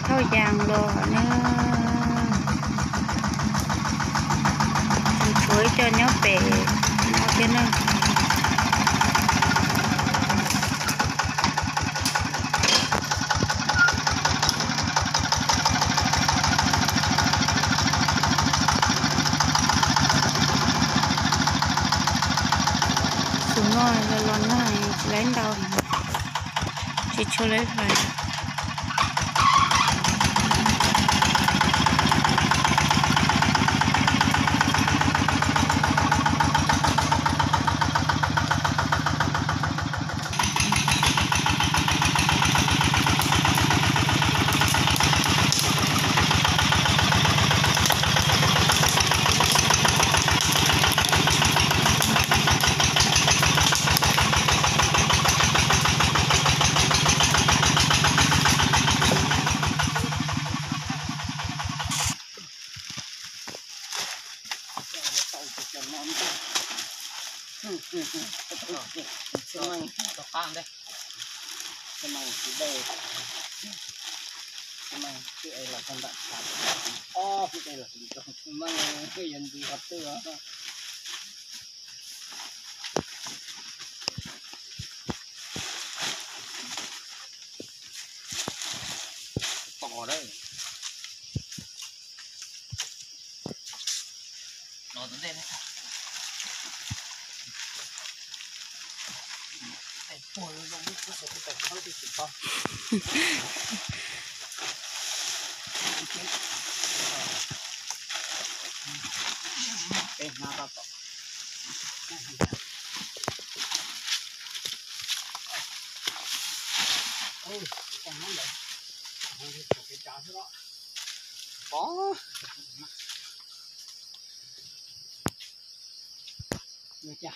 Thauj yas los na, tseem tshuav ib co nyob pem no thiab na. Tus no los los nag tsis laib ntau, tsis tshua laib hlais. Tom a. Pov, ua cas